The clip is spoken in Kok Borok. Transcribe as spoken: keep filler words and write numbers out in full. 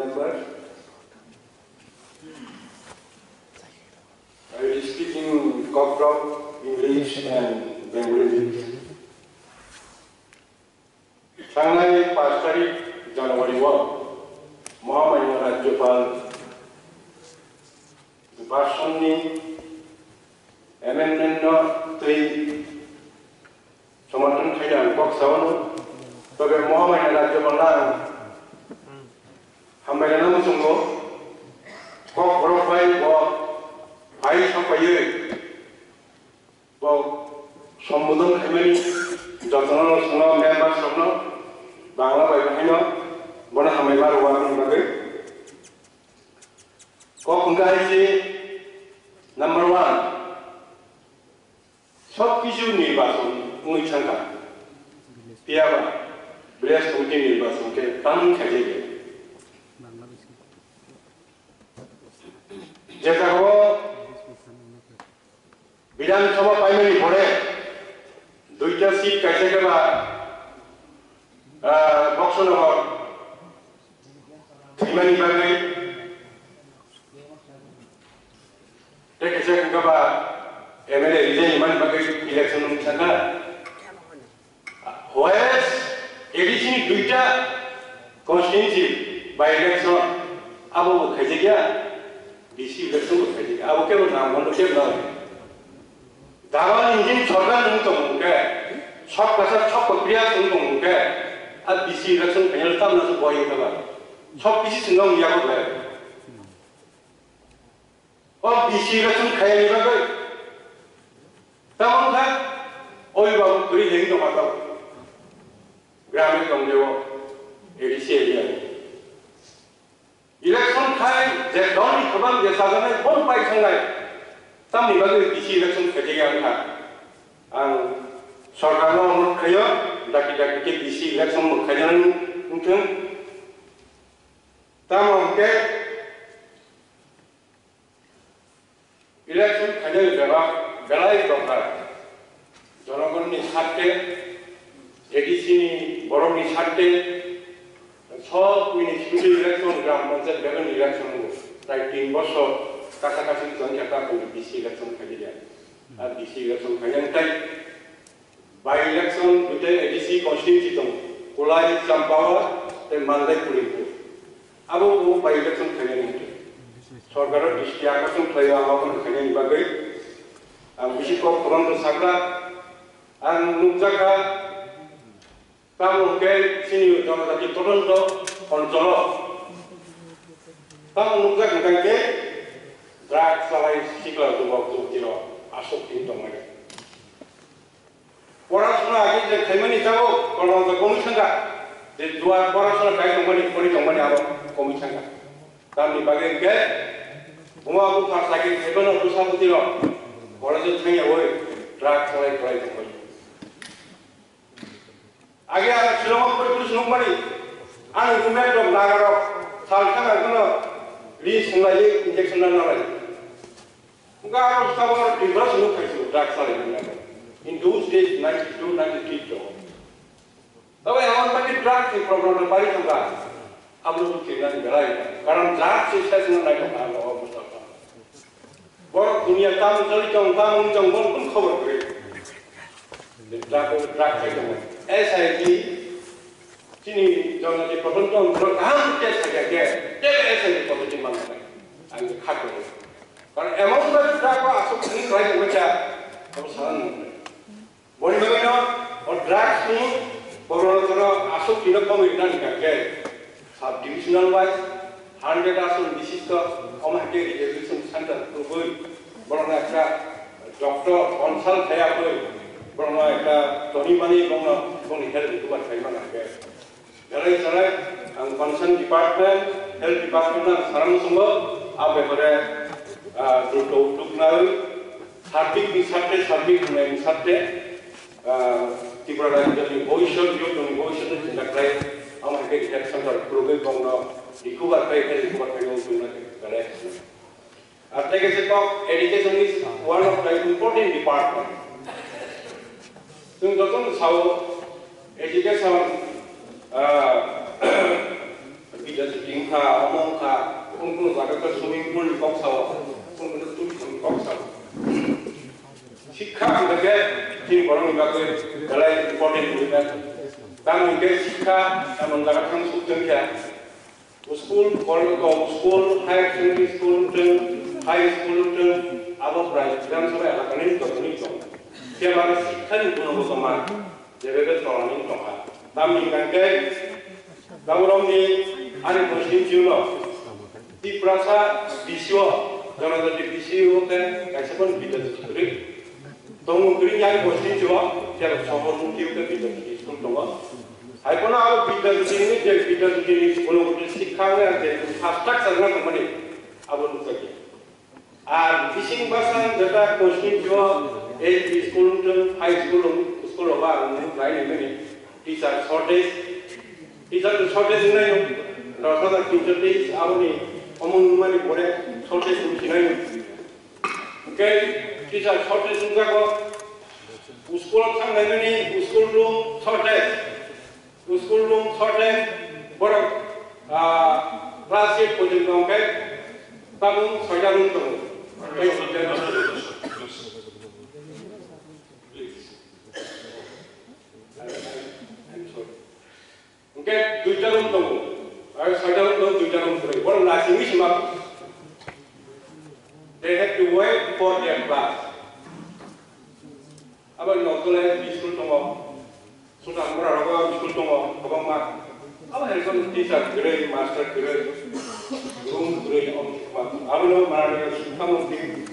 Member, I will speak in Kokborok, English and Bengali. Thangnai pash tarik January o Mohamaya Rajyapal bhashon ni amendment no twi somorthon khaina ang kok sao. Tobe Mohamaya Rajyapal no ang hambai rwna muchungo. Kokborok bai bo phai saphaiwi bo sombodon khaimani jotono no swngo members rokno Bangla bai haino bono hambai ma rwna bagwi. Kok hwnkha hai se number one, sob kisu nirbachon wngwi thangkha. Phiya ba village committee nirbachon khe tamo khaijak ya. Je jagao Bidhan Sabha paimani pore duita seat kaisa khe ba, ah, Boxonagar thwimani bagwi tei kaisa khe ba M L A resign wngmani bagwi election wng thangkha. Whereas A D C ni duita constituency by election abo bo khaijakya, D C election bo khaijakya, abo kebo nang bono kebo nang. Daman engine sorkar wng tong hwnkhe, sab kasa sab ko priya wng tong hwnkhe, a D C election khainai tamna se boi wngkha ba. Sab kisi swngjak wngya bo bai. O B C election khaiyani bagwi. Tamo kha, oi babu kwrwi heng tongma tamo. Grami tongde o A D C area ni. Election khai je dol ni khobang je sajanai bon pai sangai. Tamni bagwi B C election khaijagya wngkha. Ang sorkar no onurod khaio, daki daki khe B C election bo khaijaknai wngthung. Tamo hwnkhe election khainai bebak belai dorkar. Jonogonni sarte, A D C ni borokni sarte, sob municipal election, gram panchayat level election o tai tin bosor kasa kasi jongkha ta B C election khaijak ya. Ar B C election khainai tai By election duita A D C constituency tongo, Kulai, Champawa tei Mandai, Kulimpur. Abo bo by election khainani hwnkhe. Sorkaro district akasong khlaio ang abono khainani bagwi. Ang bisi kok koron rw sakha, ang nukjakha, tamo hwnkhe chini Jonojati Todonto Oncholo, tamo nukjak hwnkhe drug chalai sikla jubok juboti rok aswk tin tongmani. Porasona agi je khaimani tabuk, kono je komui sangka. Je duar porasona kai tongmani, pori tongmani abo komui sangka. Tamni bagwi hwnkhe, buma bupha sagi khaibano bwsa bwtwi rok, college o thangya oi, drug chalai chalai tongmani. Agi ang Shillong o pori pori nukmani, ani roommate rok naga rok, sal thang ang kono ri swnglai injection na nalai. Hwnkhe aro sabo aro Tripura se nuk khaisio, drugs salai manya. In those days, ninety-two, ninety-three to. Tabo emon baki drugs ni problem no bari thangkha. Abo no khe nani belai. Karon jat se sai swngo nai thangkha abo Mustafa. Borok dunia tam jali tong, tam wng tong, borok kun khobor kwrwi. Drug, drug khai tongo. S I T, chini Jonojati Todonto Oncholo kaham khe sakya khe, tei S I T positive manjaknai. Ang khe kha tongo. Karon emon bhabe drug o aswk thani kwlai tongkha, abo sana nang nai. Boni bagwino o drugs ni borok no aswk tino komwi nani kha khe, sub divisional wise, hundred aswk bishisto, omo hai khe rehabilitation center kwrwi, borokno ekta doctor consult khai ya kwrwi, borokno ekta toni mani bongno, bongni health recover khai mano hai khe. Belai chalai, ang concern department, health department no ang sana muchungo, a bepare, ah, druto uddog nawi, sarbik ni sarte, sarbik ni sarte, ah, Tripura rajyo ni bhobishyot, youth ni bhobishyot ni chinta khlai, amo hai khe rehab center khulugwi bongno recover khai khe recover khai o chwngna khe belai. Ar tei kaisa kok, education is one of the important department. Chwng jotono sao, education, ah, B Jati wngkha, omo wngkha, kunu kunu jaga khe swimming pool ni kok sao, kunu kunu tourism ni kok sao. Sikha hwnkha khe chini borokni bagwi belai important hwnwi kha. Tamni hwnkhe sikha emon jaga thang suk tong kha. School, kol-, kol-, school, higher secondary school wng tong, high school wng tong, abo prai Bidhan Sabha elakani jotono tong. Khe mane sikhani gunogoto man, jebebe tongmani tongkha. Tamni hwnkhe Gauromni ani constituency-o Tiprasa B C O, Janajati B C O khe kaisa phano Bidya Jyoti kwrwi. Tongo kwrwi ani constituency-o, tei sohor mukti-o khe Bidya Jyoti school tongo. Hai phano abo Bidya Jyoti ni je Bidya Jyoti ni school-o je sikha wngya je infrastructure wngya tongmani abo nukjakya. Ar bising bwsang jeta constituency-o L P school wngtong, high school wng-, school rogo ang nung khlai nai mani teacher shortage, teacher shortage wngnai no, rok hajar tinso teis aboni omo nungmani pore shortage wng sinai no. Hwnkhe teacher shortage wngjago, school-o thangnai mani school room shortage. School room shortage, borok, ah, class eight porjonto hwnkhe tabuk soita room tongo. Tei soita room. Hwnkhe duita room tongo. Ar soita room tongo, duita room kwrwi. Borok nasingwi sima. They have to wait for their class. Abo Nokdole L P school tongo, Sutamura rogo school tongo, kwbangma. Abo hai rokom teacher kwrwi, master kwrwi, room kwrwi, abo no manani tamo di.